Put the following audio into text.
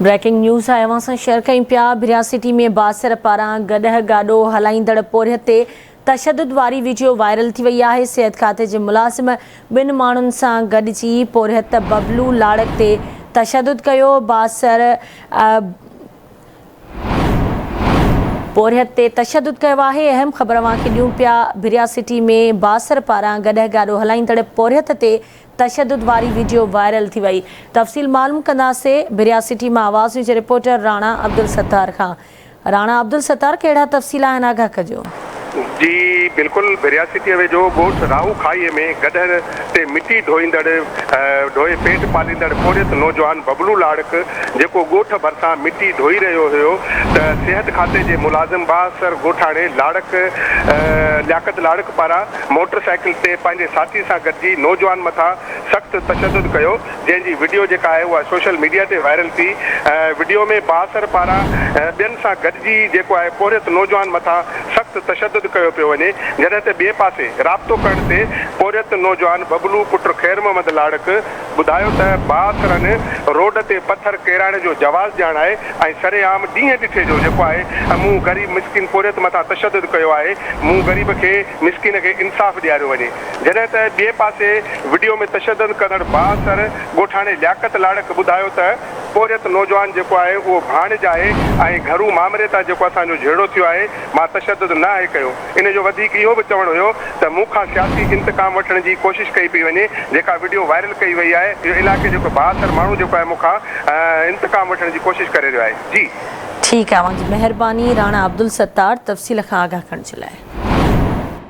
Breaking news آهي اوهان سان شيئر ڪيون پيا ڀريا سٽي ۾ بااثر پاران گڏهه گاڏو هلائيندڙ پورهيت تي تشدد واري ويڊيو وائرل ٿي وئي آهي صحت کاتي جي ملازم ٻن ماڻهن سان گڏجي پورهيت ببلو لاڙڪ تي تشدد ڪيو بااثر پورهيت تي تشدد ڪيو آهي اهم خبر اوهان کي ڏيون پيا ڀريا سٽي ۾ بااثر پاران گڏهه گاڏو هلائيندڙ پورهيت تي تشدد واري وڊيو وائرل ٿي وئي، تفصيل معلوم ڪنداسين ڀريا سٽي مان آواز نيوز جي رپورٽر راڻا عبدالستار کان. راڻا عبدالستار ڪهڙا تفصيل آهن آگاهه ڪجو. جي بلڪل ڀريا سٽيء ويجهو ڳوٺ راهو کاهيء ۾ گڏهن تي مٽي ڍوئيندڙ ڍوئي پيٽ پاليندڙ پورهيت نوجوان ببلو لاڙڪ جيڪو ڳوٺ ڀرسان مٽي ڍوئي رهيو هيو ته صحت کاتي جي ملازم بااثر ڳوٺاڻي لاڙڪ لياقت لاڙڪ پاران موٽر سائيڪل تي پنهنجي ساٿي سان گڏجي نوجوان مٿان سخت تشدد ڪيو، جنهن جي وڊيو جيڪا آهي اها سوشل ميڊيا تي وائرل ٿي، وڊيو ۾ بااثر پاران ٻين سان گڏجي جيڪو آهي پورهيت نوجوان مٿان سخت تشدد ڪيو پيو وڃي، جڏهن ته ٻئي پاسي رابطو ڪرڻ تي پورهيت نوجوان ببلو پٽ خير محمد لاڙڪ ٻڌايو ته بااثرن روڊ تي پٿر ڪيرائڻ جو جواز ڄاڻائي ۽ سرعام ڏينهن ڏٺي جو جيڪو آهي مون غريب مسڪين پورهيت مٿان تشدد ڪيو آهي مون غريب کي مسڪين کي انصاف ڏياريو وڃي جڏهن ته ٻئي پاسي وڊيو ۾ تشدد ڪندڙ بااثر ڳوٺاڻي لياقت لاڙڪ ٻڌايو ته پورهيت نوجوان جيڪو آهي اهو ڀاڻج آهي ۽ گهرو مامري تان جيڪو اسان جو جهيڙو ٿيو آهي مان تشدد نه آهي ڪيو. ان جو وڌيڪ اهو به چوڻ هيو ته مون کان سياسي انتقام وٺڻ جي ڪوشش ڪئي پئي وڃي، جيڪا وڊيو وائرل ڪئي وئي آهي اهو علائقي جو هڪ بااثر ماڻهو جيڪو آهي مون کان انتقام وٺڻ جي ڪوشش ڪري رهيو آهي. جي. ٺيڪ آهي اوهان جي مهرباني راڻا عبدالستار تفصيل کان آگاهه ڪرڻ جي لاء.